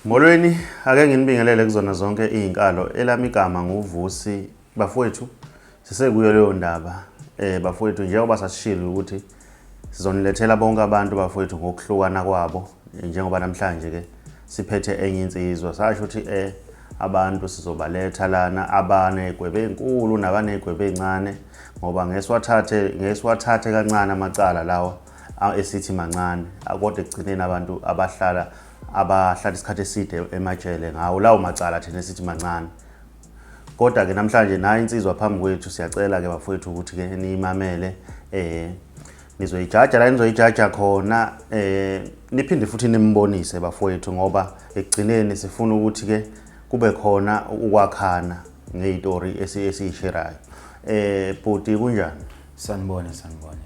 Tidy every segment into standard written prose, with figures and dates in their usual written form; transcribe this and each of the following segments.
Molweni, ake nginibingelele kuzona zonke izinkalo. Elami igama nguVusi. Bafowethu, sisekuyo leyo ndaba. Bafowethu, njengoba sasishilo ukuthi sizonilethela bonke abantu bafowethu ngokuhlukana kwabo, njengoba namhlanje ke siphethe enye insizwa. Sasho ukuthi abantu sizobaletha lana abanegwebe enkulu nabanegwebe encane, ngoba ngesiwathathe kancane amacala lawa esithi mancane, kodwa ekugcineni abantu abahlala isikhathi eside emajele ngawo lawo macala thina esithi mancane. Kodwa ke namhlanje nayo insizwa phambi kwethu, siyacela ke bafowethu ukuthi ke niyimamele, nizoyijaja la nizoyijaja khona, niphinde futhi nimbonise bafowethu, ngoba ekugcineni sifuna ukuthi ke kube khona ukwakhana ngezitori esiyisherayo. Bhuti, kunjani? Sanibona, sanibona.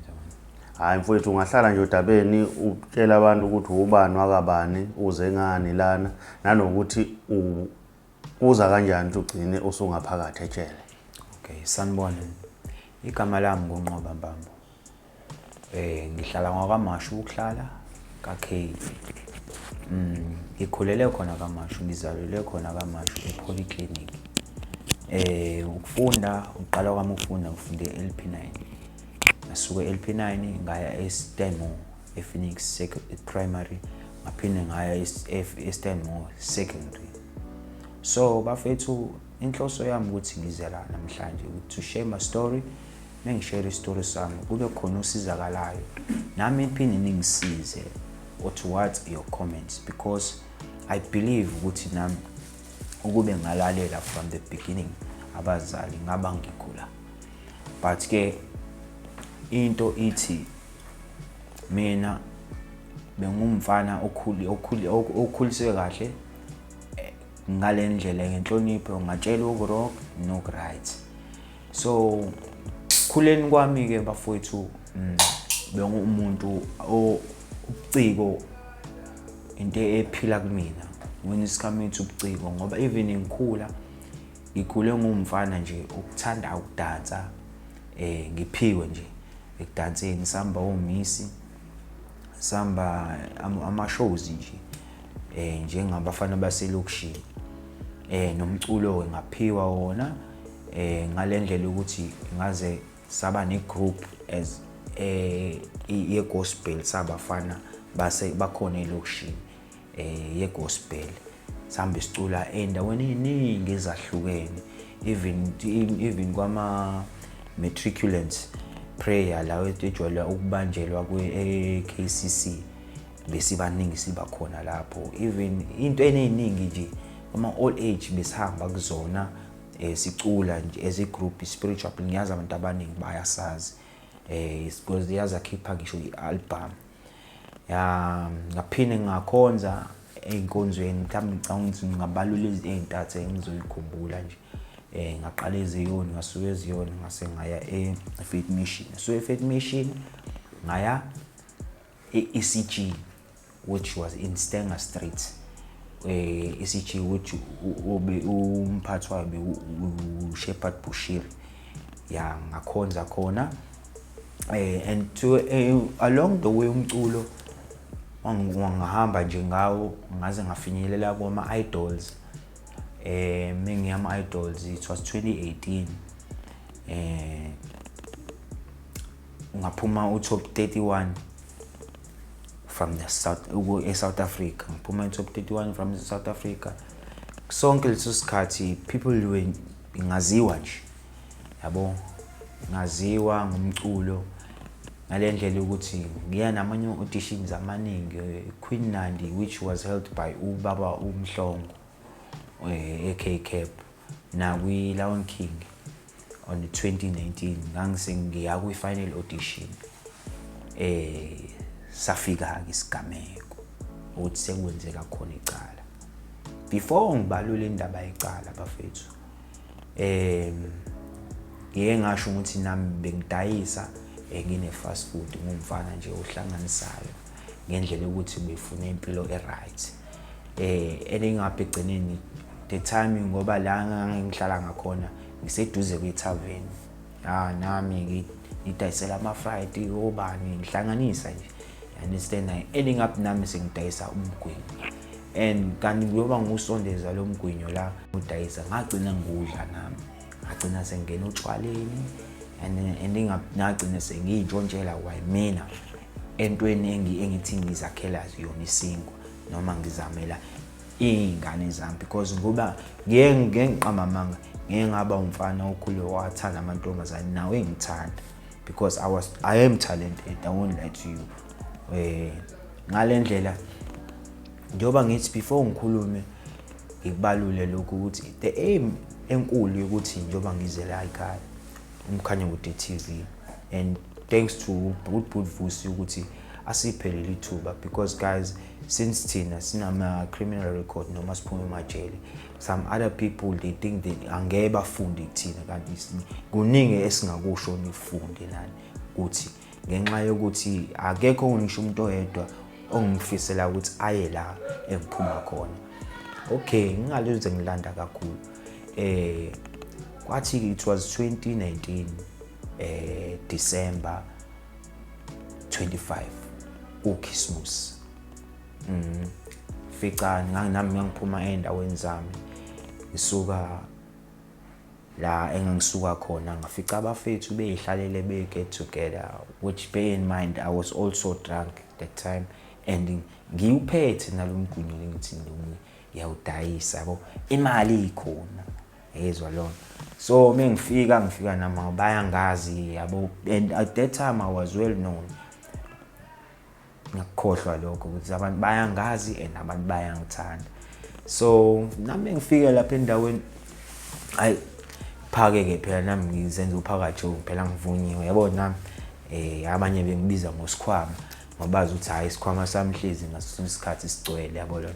Hayi mfowethu, ungahlala nje odabeni utshela abantu ukuthi ubani wakabani, uze ngani lana, nanokuthi uza kanjani ukuthi ugcine usungaphakathi ejele. Okay, sanibona. Igama lami nguNqoba Mbambo. Ngihlala ngwakaMashu, ukuhlala ka-K. Ngikhulele khona kaMashu, ngizalelwe khona kaMashu e-polyclinic. Ukufunda, uqala kwami ukufunda ngifunde e-LP9. Ngasuka e-LP9 ngaya e-Stanmore e-Phoenix Primary, ngaphinde ngaya e-Stanmore Secondary. So bafethu, inhloso yami ukuthi ngize la namhlanje to share my story, mengishare isitori sami kube khona osizakalayo, nami niphinde ningisize or towards your comments, because I believe ukuthi nami ukube ngalalela from the beginning abazali ngaba ngikhula. But ke into ithi mina bengumfana okhuliswe kahle ngale ndlela, ngenhlonipho, ngatshelwa oku-wrong noku-right. So khuleni kwami-ke bafowethu, bengumuntu ubuciko into ephila kumina when it's coming to ubuciko, ngoba even ngikhula ngikhule ngumfana nje ukuthanda ukudansa, ngiphiwe nje ekudanseni, samba omisi, samba ama-shows nje, njengabafana baselokishini, nomculo ngaphiwa wona, ngalendlela ukuthi ngaze saba ne-group as ye-gospel, sabafana base bakhona elokishini, ye-gospel, sihambe sicula ey'ndaweni ey'ningi ezahlukene, even kwama matriculants prayer la ejwayele ukubanjelwa kwe-KCC, besibaningi siba khona lapho. Even into eningi nje ama all age besihamba kuzona, sicula nje as a group spiritual. Ngiyazi abantu abaningi bayasazi, because yazakhipha ngisho i-album ya. Ngaphinde ngakhonza ey'nkonzweni, mhlawumbe ngicabanga ukuthi ngingabalula ey'ntathu engizoyikhumbula nje. Ngaqala eZiyoni, ngasuka eZiyoni ngase ngaya e-Faith Mission, so e-Faith Mission ngaya e-ECG, which was in Stanger Street, ECG, which ube umphathi wayo uShepherd Bushiri ya, ngakhonza khona. And to along the way umculo wangihamba nje ngawo ngaze ngafinyelela kuma idols. Mengiyama idols, it was 2018, ngaphuma u-top 31 from the South, e-South Africa. Ngiphuma e-top 31 from South Africa. Sonke leso sikhathi people were ngaziwa nje, yabo, ngaziwa ngomculo ngale ndlela ukuthi ngiya namanye auditions amaningi, Queen Nandi, which was held by ubaba uMhlongo, AK Cap, nakwi Lion King on the 2019, ngangisengiya kwi final audition. Safika ke isigameko ukuthi sekwenzeka khona icala. Before ngibalule indaba yecala bafethu, ngike ngasho ukuthi nami bengidayisa, ngine fast food, ngumfana nje ohlanganisayo ngendlela yokuthi befuna impilo e-right, elingapha egcineni the time, ngoba la ngihlala ngakhona ngiseduze kwe-tavern ya, nami ngidayisela ama-fried obani, ngihlanganisa nje, understand? Ending up nami sengidayisa umgwini. And kanti njengoba ngiwusondeza lo mgwinyo la udayisa, ngagcina ngiwudla nami, ngagcina sengena otshwaleni and ngagcina sengiyintshontshela kwayimina entweni engithi ngizakhela yona isinkwa noma ngizamela iy'ngane zami, because ngoba ngeke ngiqamba amanga, ngeke ngaba umfana okhule wathanda amantombazane nawe engithanda, because I am talented, I won't lie to you. Ngale ndlela, njengoba ngithi before ngikhulume ngikubalule lokhu ukuthi the aim enkulu yokuthi njengoba ngize la ekhaya uMkhanyakude TV, and thanks to uBhut Vusi ukuthi asiphe leli thuba, because guys, since thina sinama criminal record noma siphume emajele, some other people, they think they angeke bafunde kuthina, kanti kuningi esingakusho nifunde nani, ukuthi ngenxa yokuthi akekho ngisho umuntu oyedwa ongifisela ukuthi aye la engiphuma khona. Okay, ngingaloze ngilanda kakhulu. Kwathi it was 2019, December 25, uChristmas. Fica nami ngiphuma endaweni zami, ngisuka la engangisuka khona, ngafica abafethu beyihlalele, be-get together, which, bear in mind, I was also drunk that time and ngiwuphethe nalo mgwinyo ngithi ngiyawudayisa, yabo, imali ikhona, yezwa lona. So mengifika, ngifika nami bayangazi, yabo, and at that time I was well known. Ngiyakukhohlwa lokho ukuthi abantu bayangazi and abantu bayangithanda. So nami ngifike lapha endaweni, hayi, phake-ke phela nami ngizenza uphakathi phela, ngivunyiwe, yabo, nami abanye bengibiza ngosikhwama ngoba bazi ukuthi hhayi, isikhwama sami hlezi ngaso sonke isikhathi sigcwele, yabo lona.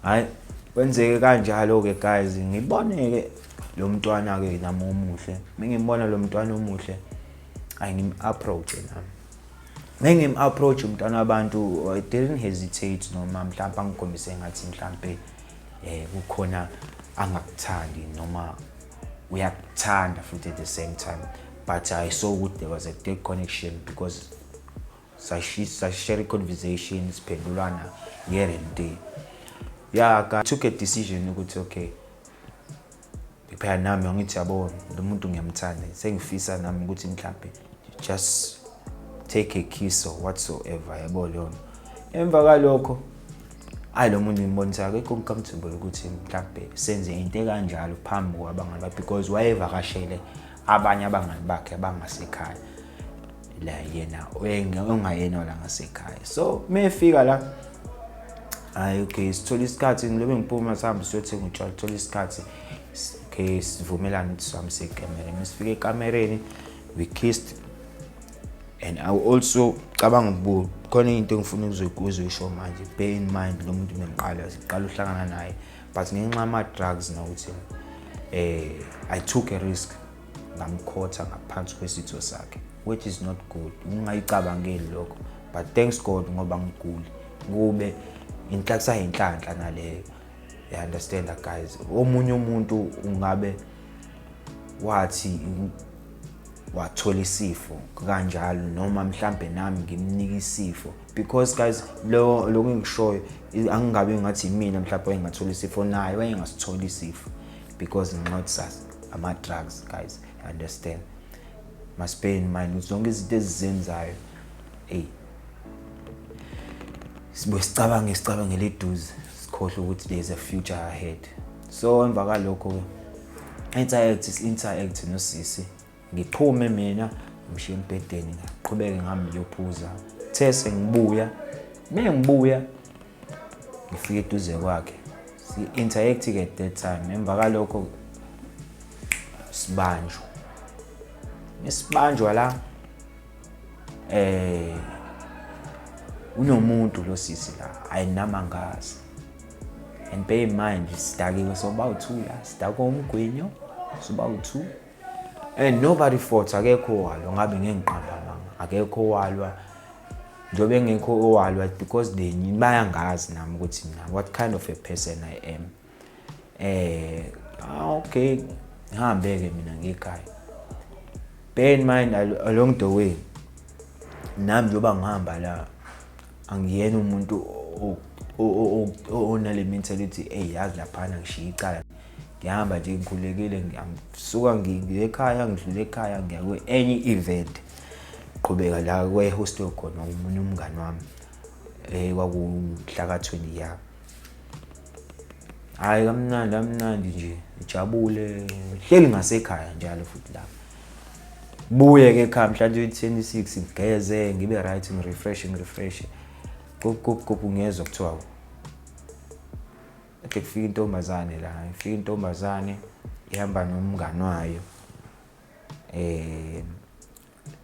Hhayi, kwenzeke kanjalo-ke guys, ngibone-ke lo mntwana-ke nami omuhle. Mengimbona lo mntwana omuhle, ayi, ngim-approach nami. Mengim-approach umntwana wabantu, I didn't hesitate noma mhlawumbe angikhombise ngathi mhlambe kukhona angakuthandi noma uyakuthanda futhi at the same time, but I saw ukuthi there was a deep connection because sashare conversation, siphendulana here and there. Yeah, I took a decision ukuthi okay, phela nami angithi, yabo, lo muntu ngiyamthanda, sengifisa nami ukuthi mhlambe just take a kiss or whatsoever, yabo leyo. Emva kwalokho, ayi, lo muntu ngimbonisa akekho comfortable ukuthi mhlambe senze into ekanjalo phambi kwabangani bakhe, because wayevakashele abanye abangani bakhe abangasekhaya la, yena ongayena la ngasekhaya. So mefika la, hayi, okay, sithola isikhathi, ngilobe ngiphuma, sihambe siyothenga utshwala, thola isikhathi, okay, sivumelane ukuthi sihambe sekamereni. Mesifika ekamereni, we kissed and I also cabanga ukubuka khona into engifuna ukuzoyisho manje. Bear in mind, lo muntu bengiqala siqala uhlangana naye, but ngenxa yama-drugs nokuthi I took a risk, ngamkhotha ngaphansi kwesitho sakhe, which is not good, ungayicabangeli lokho, but thanks God ngoba ngiguli kube inhlanhla naleyo. You understand guys, omunye umuntu ungabe wathi wathola isifo kanjalo, noma mhlambe nami ngimnika isifo, because guys, lo lokhu engishoyo, angingabe ngathi mina mhlawumbe wayengathola isifo, naye wayengasithola isifo, because ngenxa ama-drugs. Guys, you understand, must bear in mind ukuthi zonke izinto ezizenzayo, eyi, sibuye sicabange, sicabangele eduze, sikhohlwe ukuthi there is a future ahead. So emva kalokho interact interact nosisi, ngiphume mina, ngishiye embhedeni, ngaqhubeke ngami ngiyophuza. The sengibuya, mengibuya ngifike eduze kwakhe, si-interact-ke at that time. Emva kalokho sibanjwa, mesibanjwa la, unomuntu lo sisi la, ayinamangazi. And bear in mind, sidakiwe soba u-two la, sidakwa umgwinyo soba u-two and nobody fought, akekho owalwa, ngabe ngeke ngiqamba amanga, akekho owalwa. Njengoba engekho owalwa, because they bayangazi nami ukuthi mina what kind of a person I am. Ah, okay, ngihambe ke mina ngekhaya. Bear in mind, along the way nami njengoba ngihamba la, angiyena umuntu Onale mentality, ey, yazi laphana ngishiya icala, ngihamba nje ngikhulekile, ngisuka ngiye ekhaya, ngidlule ekhaya, ngiya kwe-enye i-event qhubeka la kwe-hostel khona omunye umngani wami, kwakumhla ka-20 ya. Hhayi, kamnandi, kamnandi nje, ngijabule, hleli ngasekhaya njalo futhi lapho. Buye-ke ekhaya mhla 26, ngigeze, ngibe right, ngirefresh, ngirefresh, gup gup gup, ngiyezwa kuthiwa kade kufika intombazane la. Ifika intombazane ihamba nomngani wayo.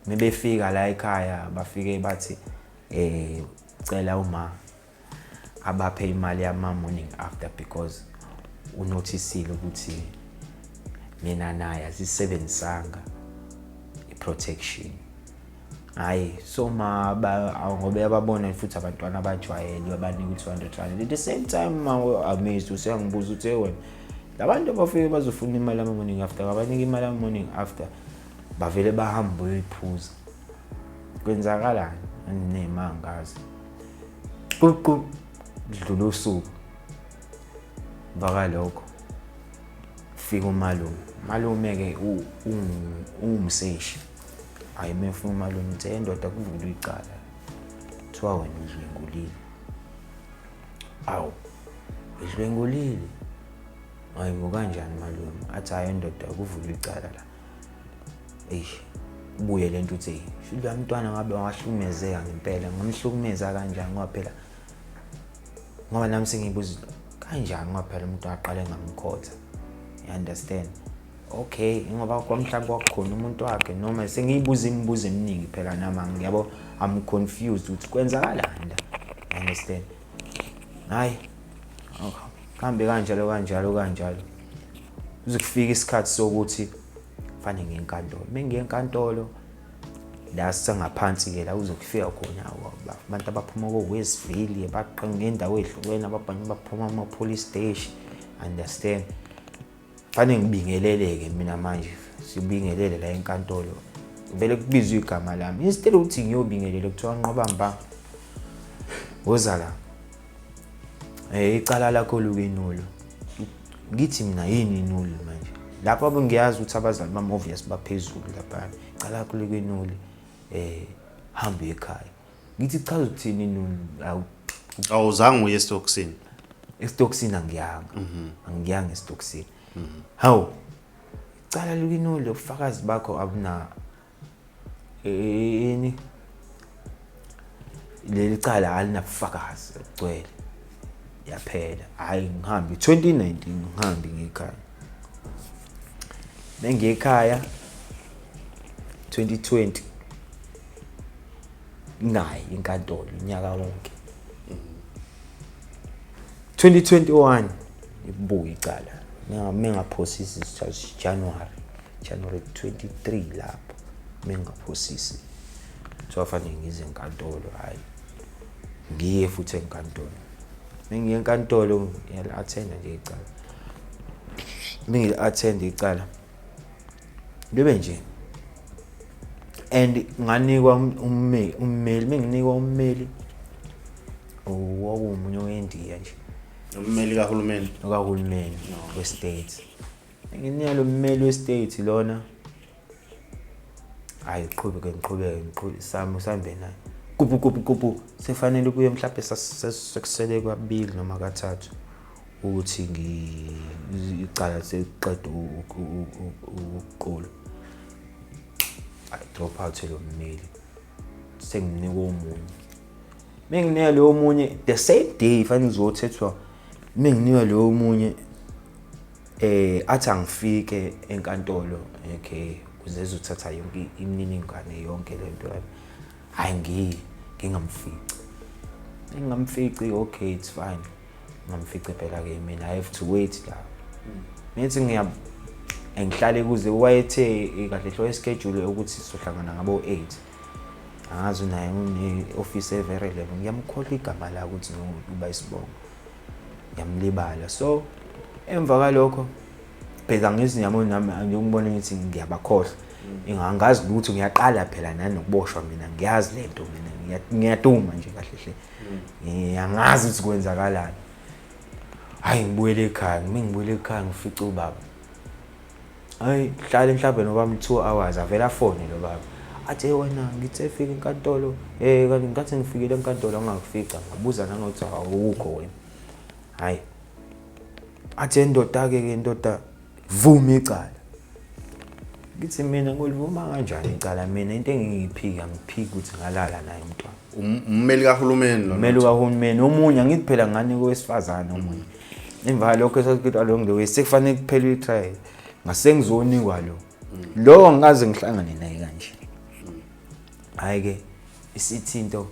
Mebefika la ekhaya, bafike bathi cela uma abaphe imali yama morning after because unothisile ukuthi mina naye asisebenzisanga i-protection. Hayi, so ma ngoba yababona futhi abantwana abajwayele, babanika u-200 rand at the same time. Ma amazed, useyangibuza ukuthi, "Hey wena, labantu abafike bazofuna imali yama-morning after, ngabanika imali yama-morning after, bavele bahambe boyoyiphuza, kwenzakalani?" Anginemangazi ququ. Kudlula usuku, vakalokho fika umalume. Malume-ke uwumseshi. Hhayi, mefuna umalume uthi, "Endoda, kuvulwe icala, kuthiwa wena udlwengulile." "Awu, ngidlwengulile? Hayi bo, kanjani malume?" Athi, "Hhayi ndoda, kuvulwe icala la." Eish, ubuye lento uthi shuthi lo mntwana ngabe wahlukumezeka ngempela. Ngamhlukumeza kanjani? Ngoba phela, ngoba nami sengibuza kanjani, ngoba phela umuntu aqale ngamkhotha, you understand? Okay, ngoba kwamhlawumbe kwakukhona umuntu wakhe, noma sengiyibuza imibuzo eminingi phela nami, ngiyabo, I'm confused ukuthi kwenzakalani la, you understand? Hayi, kuhambe kanjalo kanjalo kanjalo, kuze kufike isikhathi sokuthi fanele ngiye enkantolo. Uma ngiye enkantolo la, sisangaphansi-ke la kuzokufika khona abantu abaphuma ko-Westville, baqa ngendawo ey'hlukene, abanye baphuma ama-police station, understand? Fanele ngibingelele-ke mina manje, sibingelele la enkantolo, vele kubizwe igama lami. Instead ukuthi ngiyobingelela, kuthiwa, "Nqoba mba, woza la, icala lakho luke-null." Ngithi mina, "Yini i-null?" Manje lapho ngiyazi ukuthi abazali bami obvious baphezulu lapha. "Icala lakho luke-null, hamba ekhaya." Ngithi, "Chaza ukuthini i-null?" Awu. Awuzange uye esitokisini? Esitokisini angiyanga, angiyanga esitokisini. Hawu, icala luke-null, ubufakazi bakho abuna ini, leli cala alinabufakazi obugcwele. Yaphela. Hhayi, ngihambe 2019, ngihambe ngekhaya, mengiye ekhaya 2020, ngayi inkantolo unyaka wonke. 2021 ibuya icala, mengaphosisi January 23 lapho, mengaphosisi, kuthiwa fanele ngize enkantolo. Hhayi, ngiye futhi enkantolo. Mengiye enkantolo, ngiyali-attenda nje icala. Mengili-attend icala libe nje and nganikwa ummeli. Menginikwa ummeli, wakuwumunye weNdiya nje. Ummeli kahulumeni? Okahulumeni we-state. Nginika lo mmeli we-state lona. Hayi, qhubeke, ngiqhubeke, ngiqhubeke sami, sihambe naye kuphu kuphu kuphu, sefanele kuye mhlawumbe sekusele kwabili noma kathathu ukuthi icala seliqeda ukuqulwa. Drop out lo mmeli, senginika omunye. Menginika lo omunye the same day fanele ngizothethwa, menginika lo omunye, athi angifike enkantolo, okay, kuze ezothatha yonke imininingwane, yonke lento yami. Hayi, ngingamfici, ngingamfici. Okay, it's fine, ngingamfici phela ke mina I have to wait la. Ngithi ngiya ngihlale kuze wayethe kahle hlo schedule ukuthi sizohlangana ngabo 8. Angazi naye une-office everele, ngiyamkhohlwa igama la ukuthi uba isibongo, ngiyamlibala. So emva kwalokho bheka ngizinyamo nami ngiyongibona ngithi ngiyabakhohlwa, angazi lutho, ngiyaqala phela nanokuboshwa mina, ngiyazi lento mina. Ngiyaduma nje kahle hle. Ngiyangazi ukuthi kwenzakalani. Hayi, ngibuyele ekhaya. Ngime ngibuyele ekhaya, ngifice ubaba. Hayi, hlale mhlawumbe nobami 2 hours, avela afone lo baba, athi, "Hey wena, ngithe fika enkantolo, kanti ngathi ngifikile enkantolo angakufica, ngabuza nangokuthi awukho wena." Hayi, athi, "Endoda-ke ke ndoda, vuma icala." Ngithi mina, "Ngolivuma kanjani icala? Mina into engingiyiphika, ngiphika ukuthi ngalala naye umntwana." Ummeli kahulumeni lo? Ummeli kahulumeni omunye, angithi phela nganika owesifazane omunye. Emva kwalokho esasithi along the way sekufanele kuphele i-trial, ngase ngizonikwa lo lo angikaze ngihlangane naye kanje. Hhayi-ke, isithi into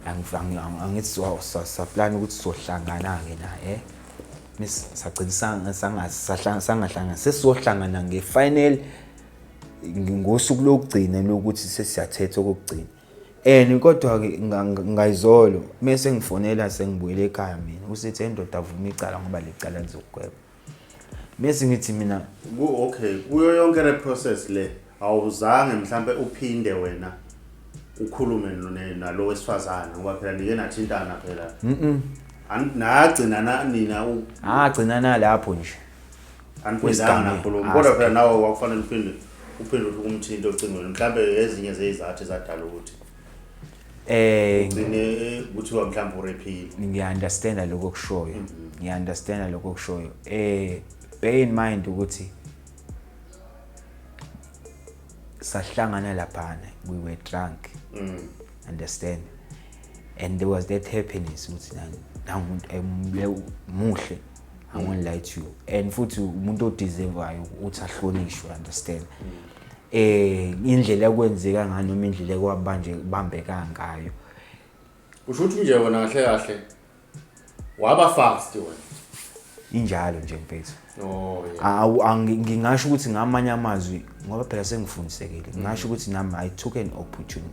angithi saplana ukuthi sizohlangana-ke naye, sagcina sangahlangana. Sesizohlangana nge-final, ngosuku lokugcina lokuthi sesiyathetha okokugcina. And kodwa-ke ngayizolo mese ngifonela, sengibuyele ekhaya mina, usethi, "Endoda, avuma icala ngoba le cala lizokugweba." Mese ngithi mina Okay, kuyo yonke le process le, awuzange mhlambe uphinde wena ukhulume nalo wesifazane, ngoba phela nike nathintana phela? Nagcina nina Agcina nalapho nje. Aniphindanga Kwesigameko. nakhuluma? Ah, Kodwa phela nawe kwakufanele uphinde uthi ukumthinta ocingweni mhlambe, ezinye zeyizathu ezadala ukuthi ugcine kuthiwa mhlambe urephile. Ngiya-understanda lokho okushoyo, ngiya-understanda lokho okushoyo. Bear in mind ukuthi sahlangana laphana, we were drunk, understand, and there was that happiness ukuthi nangumuntu muhle, I won't lie to you, and futhi umuntu odeservayo ukuthi ahlonishwe, understand. Indlela ekwenzeka ngayo noma indlela ekwabanje bambeka ngayo. Kusho ukuthi nje wena kahle kahle waba fast wena. Injalo nje, mfethu. Oh yeah. Ngingasho ukuthi ngamanye amazwi, ngoba phela sengifundisekile, ngingasho ukuthi nami I took an opportunity.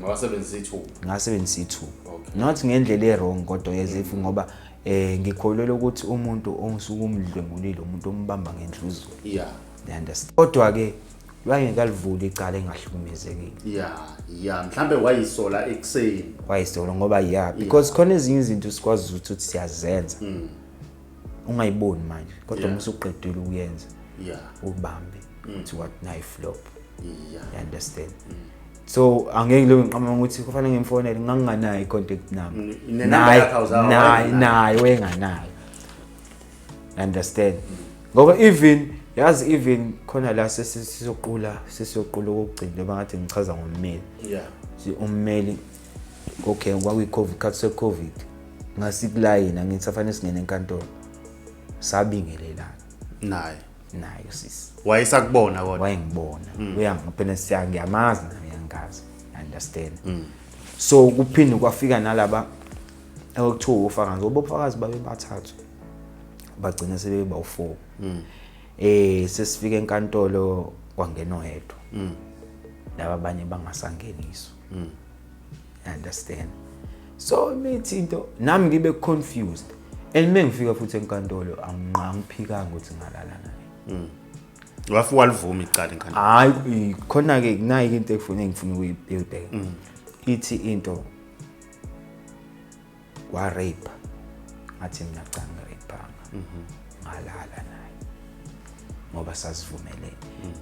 Wasebenzisa ithuba. Ngasebenzisa ithuba. Okay. Not ngendlela e-wrong, kodwa as if ngoba ngikholelwa ukuthi umuntu ongusuke umdlwengulile, umuntu ombamba ngendluzula. You understand? Kodwa ke wayengekalivuli icala engahlukumezekile. Yeah, mhlambe wayisola ekuseni. Wayisola ngoba, yeah, because khona ezinye izinto sikwazi ukuthi siyazenza ungayiboni manje, kodwa uma usuqedile ukuyenza ubambe uthi what, nayi flop. You understand? So angeke lobe ngiqamba ukuthi kufanele ngimfonele, nganginganayo i-contact number. Nenamba Naye yakhe awuzange naye wayenayo. Naye wayenganayo, understand, ngoba even yazi, even khona la sesiyoqula okugcina njengoba ngathi ngichaza ngommeli. Ummeli, okay, kwakuyi-COVID, khathi se-COVID, ngasikulayini, angithi afanele singene enkantolo, sabingelelana. Naye? Naye sisi. Wayesakubona kodwa? Wayengibona, uyangiphela, siya, ngiyamazi naye uyangazi, understand. So kuphinde kwafika nalaba okuthiwa ofakazi, obofakazi babe bathathu, bagcina sebeba u4. Sesifika enkantolo, kwangena oyedwa, laba abanye bangasangeniswa, understand. So mithi into nami ngibe confused, and mengifika futhi enkantolo angiphikanga ukuthi ngalala naye. Wafika walivuma icala enkantolo? Hayi, khona ke nayi into ekufuna engifuna ukuyibheka. Ithi into wa rape, ngathi mina cha, ngirapeanga, ngalala naye ngoba sasivumelene,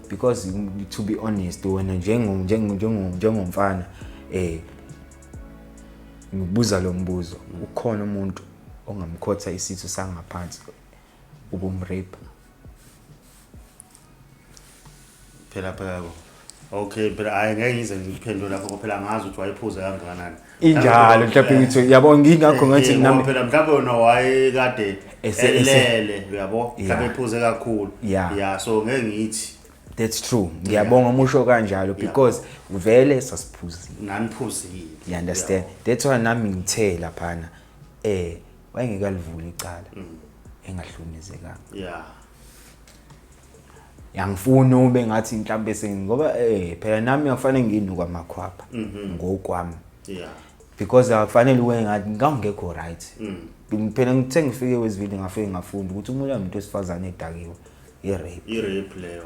because to be honest wena njengomfana, ngibuza lo mbuzo, ukhona umuntu ongamkhotha isitho sangaphansi ubumrape? Phela okay, phela hayi, ngeke ngize ngiphendule lapho ngoba phela angazi ukuthi wayephuze kangakanani. Injalo, mhlawumbe ngithi yabo, ngingakho ngathi Ngoba nami phela mhlawumbe wena wayekade elele, uyabo, mhlawumbe ephuze kakhulu. Yeah, so ngeke ngithi. That's true, ngiyabonga umusho kanjalo, because vele sasiphuzile. Naniphuzile. You understand? That's why nami ngithe laphana wayengekalivula icala engahlukumezekanga. Yangifuna ube ngathi mhlambe ngoba phela nami akufanele nginuka amakhwapha ngokwami, because akufanele ube ngathi ngangekho right. Phela ngithe ngifike wezivile, ngafike ngafunda ukuthi umuntu umuntu wesifazane edakiwe i-rape. I-rape leyo.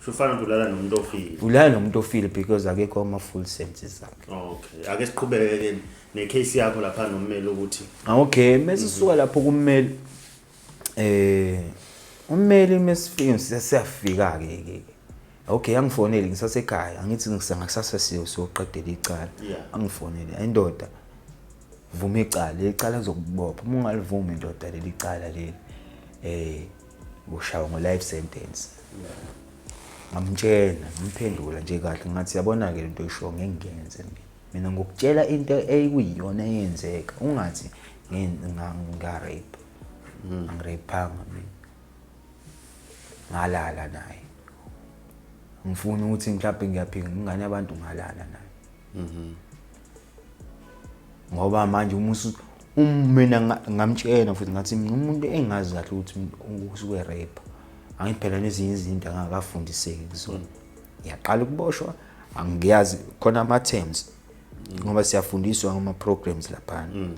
Ufana ukuthi ulala nomuntu ofile. Ulala nomuntu ofile because akekho ama-full senses akhe. Okay, ake siqhubeke-ke ne-case yakho lapha nommeli ukuthi. Okay, mase sisuka lapho kummeli, ummeli mesifika siyafika ke ke. Okay, angifonele ngisasekhaya, angithi ngisangakusasa siyoqedela icala. Angifonele, indoda vuma icala, leli cala lizokubopha. Uma ungalivumi indoda leli cala leli, ushawa ngo life sentence. Ngamtshela, ngimphendula nje kahle ngathi yabona ke lento oyisho ngeke ngiyenze mina. Mina ngokutshela into ekuyiyona eyenzeka, ungathi nga rape. Angirapanga mina. Ngalala naye. Ngifuna ukuthi mhlawumbe ngiyaphika ingane yabantu, ngalala naye. Ngoba manje mina ngamtshela futhi ngathi mina umuntu engazi kahle ukuthi usuke rape. Angithi phela nezinye izinto angakafundiseki kuzona. Ngiyaqala ukuboshwa, angiyazi khona ama terms ngoba siyafundiswa ngama programs laphana.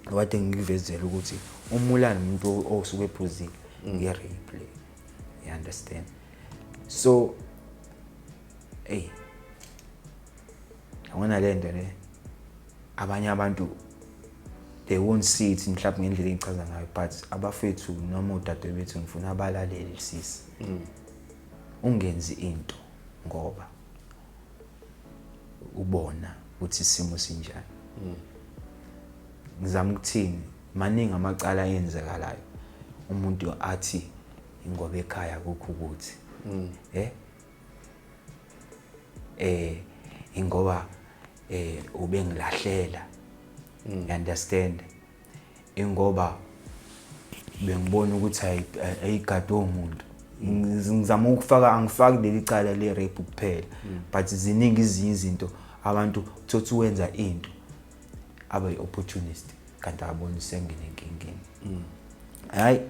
Kade ngikuvezela ukuthi umulani umuntu osuke ephuzile nge-rape le. You understand? So hey, yabona le nto le, abanye abantu they won't see it mhlawumbe ngendlela engichaza ngayo, but abafethu noma odadewethu ngifuna abalalele sisi. Ungenzi into ngoba ubona ukuthi isimo sinjani. Ngizama ukuthini, maningi amacala ayenzekalayo umuntu athi ingoba ekhaya kukho ukuthi ingoba ubengilahlela. You understand? Ingoba bengibona ukuthi ayigade umuntu. Ngizama ukufaka, angifaki leli cala le rape kuphela, but ziningi ezinye izinto abantu uthothi wenza into abe opportunist kanti akaboni sengene enkingeni. Hayi,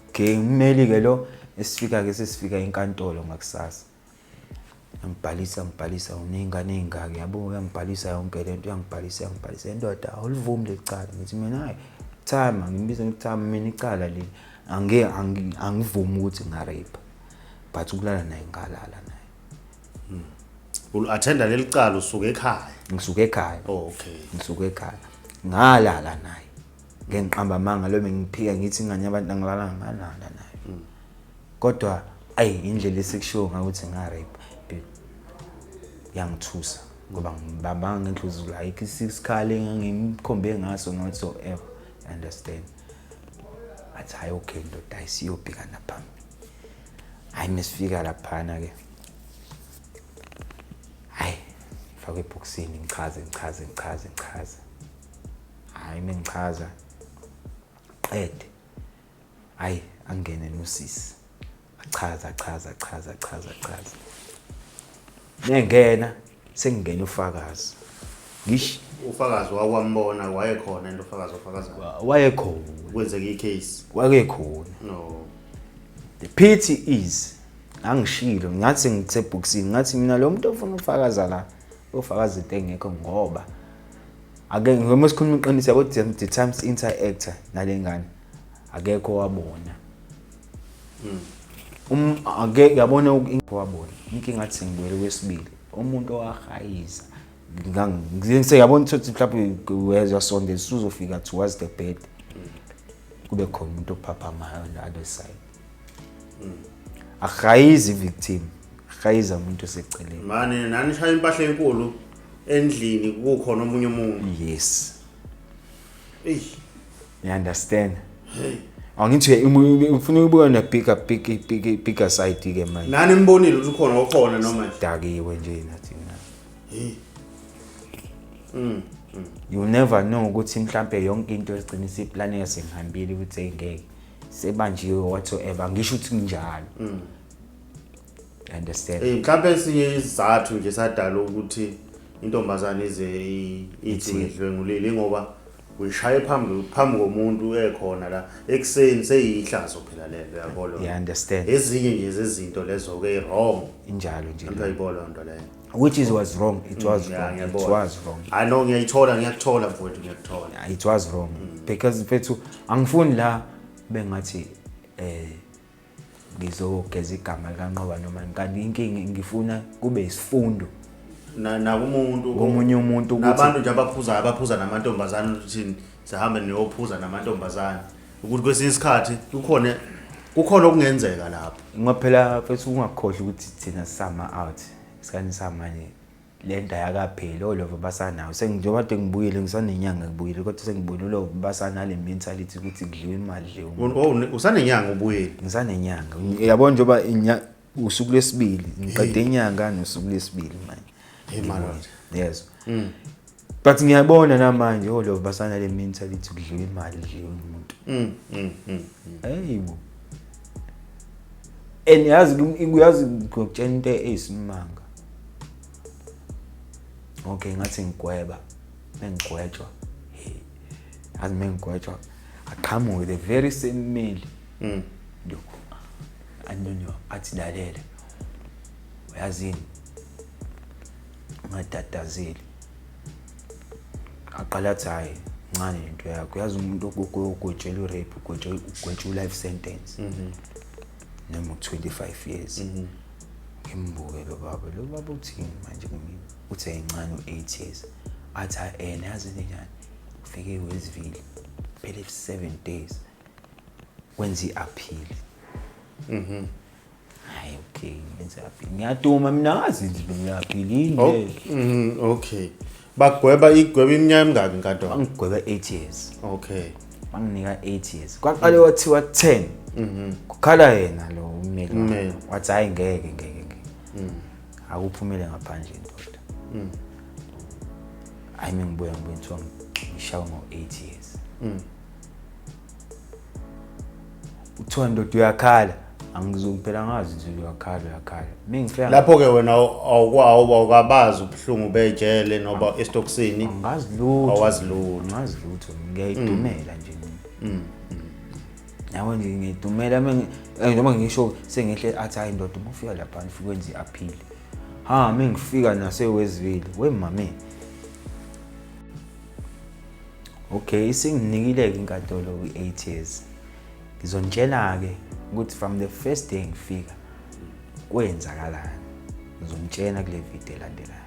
okay, ummeli ke lo esifika ke sesifika enkantolo ngakusasa. Ngibhalisa, ngibhalisa uney'ngane ey'ngaki yabo, uyangibhalisa yonke lento, uyangibhalisa, uyangibhalisa. Indoda awulivumi leli cala. Ngithi mina hayi, timer, ngimbiza ngithi timer, mina icala leli angivumi ukuthi nga-rape, but ukulala naye ngalala naye. Ul-attenda leli cala usuke ekhaya? Ngisuke ekhaya. Oh, okay. Ngisuke ekhaya. Ngalala naye. Ngeke ngiqamba amanga lo bengiphika ngithi ingane yabantu angilala, ngalala naye. Kodwa ayi indlela esikushiwo ngakuthi nga-rape yangithusa ngoba ngibamba ngendluzu like isikhali engangimkhombe ngaso whatsoever. Understand? Athi hayi okay ndoda, hayi siyobhekana phambili. Hayi mesifika laphana ke, hayi ngifakwe ebhokisini, ngichaze ngichaze ngichaze ngichaze. Hayi mengichaza qede, hayi angene nosisi achaza achaza achaza achaza achaza. Nengena sengingena ufakazi ngish Ufakazi wakwambona wayekhona into ufakazi ofakazayo? Wayekhona. Kwenzeka i-case? Wayekhona. No. The pity is angishilo ngathi ngithe ngathi mina lo muntu ofuna ukufakaza la ufakaza into engekho, ngoba ake ngoba sikhuluma iqiniso yabo, the times interactor nale ngane akekho wabona. Ake yabona wabona inkinga athi sengibuyele kwesibili umuntu owahayiza ngiseyabona ukuthi mhlawumbe uyezwa sonde usuzofika towards the bed, kube khona umuntu ophaphamayo on the other side, ahayizi victim, ahayiza umuntu oseceleni. Mane nani shaya impahla enkulu endlini kukhona omunye umuntu? Yes. Eyi. You understand? Angithi ufuna ukubuka na bigger big big bigger side ke manje. Nani nibonile ukuthi ukhona okhona noma nje? Dakiwe nje nathi na. Hey. You never know ukuthi mhlambe yonke into egcina isiplaneka sengihambile ukuthi engeke sebanjiwe whatsoever, ngisho ukuthi kunjalo. Understand? Eh, mhlawumbe esinye isizathu nje sadala ukuthi intombazane ize ithi idlwengulile ngoba uyishaye phambi komuntu ekhona la ekuseni, seyihlazo phela lelo, yabo lo. You understand? Ezinye nje zezinto lezo ke wrong. Injalo nje. Ngiyayibona lento leyo. Which is was wrong. It was wrong. It ngiyabona. was wrong. I know, ngiyayithola, ngiyakuthola mfowethu, ngiyakuthola. It was wrong because mfethu angifuni la bengathi Ngizogeza igama likaNqoba noma kanti inkinga ngifuna kube isifundo nakumuntu komunye umuntu ukuthi nabantu nje abaphuzayo, abaphuza namantombazane, ukuthi sihambe niyophuza namantombazane, ukuthi kwesinye isikhathi kukhona okungenzeka lapho. Ngoba phela mfethu ungakhohlwa ukuthi thina sama out isikhathi samanje, le nto ayakapheli, olova basanawo. Sengijoba kade ngibuyile, ngisanenyanga ngibuyile, kodwa sengibuyile olova basanale mentality ukuthi kudliwa imali, dliwa umuntu. Oh, usanenyanga ubuyile? Ngisanenyanga, yabo, njengoba usuku lwesibili ngiqede inyanga nosuku lwesibili manje. Hey, madoda. Yes, but ngiyabona namanje olova basanale mentality, kudliwa imali, dliwa umuntu. Hey bo, and yazi, uyazi ngikutshela into eyisimanga. Okay, ngathi ngigweba, mengigwetshwa, hey, yazi mengigwetshwa aqhamuke the very same mmeli lo anonyo, athi, "Lalela, uyazini, ungatatazeli." Aqala athi, "Hayi, ncane lento yakho, yazi umuntu ogwetshela u-rape ugwetshwa u-life sentence noma u-25 years." Ngimbuke lo baba, lo baba uthini manje kumina? Uthi ayincane u-8 years. Athi, "Hayi, ena yazi njani, ufike eWestville phela 7 days, wenza i-appeal." Hayi, okay, ngenza i-appeal, ngiyaduma mina, ngazi nje i-appeal yini Oh, le. Okay. Bagweba igweba iminyaka emingaki inkantolo? Bangigweba 8 years. Banginika 8 years. Kwaqale kwathiwa 10, kukhala yena lo ummeli wami. Ummeli. Wathi, "Hayi, ngeke, ngeke, ngeke, akuphumele ngaphandle ndoda." Hayi, mengibuya ngibuye kuthiwa ngishawe ngo-8 years. Kuthiwa, "Ndoda, uyakhala." Angizophela, ngazi nje, uyakhala, uyakhala mengifika. Lapho ke wena awukabazi ubuhlungu bejele noba esitokisini. Angazi lutho. Awazi lutho. Angazi lutho, ngiyayidumela nje mina, yabo nje, ngiyidumela. Noma ngisho sengihle, athi, "Hayi ndoda, uma ufika lapha ufike wenze i-appeal." Ha, mengifika naseWestville, we mame, okay, isinginikile-ke inkantolo kwi-8 years. Ngizonitshela-ke ukuthi from the first day ngifika kwenzakalani, ngizonitshela kule video elandelayo.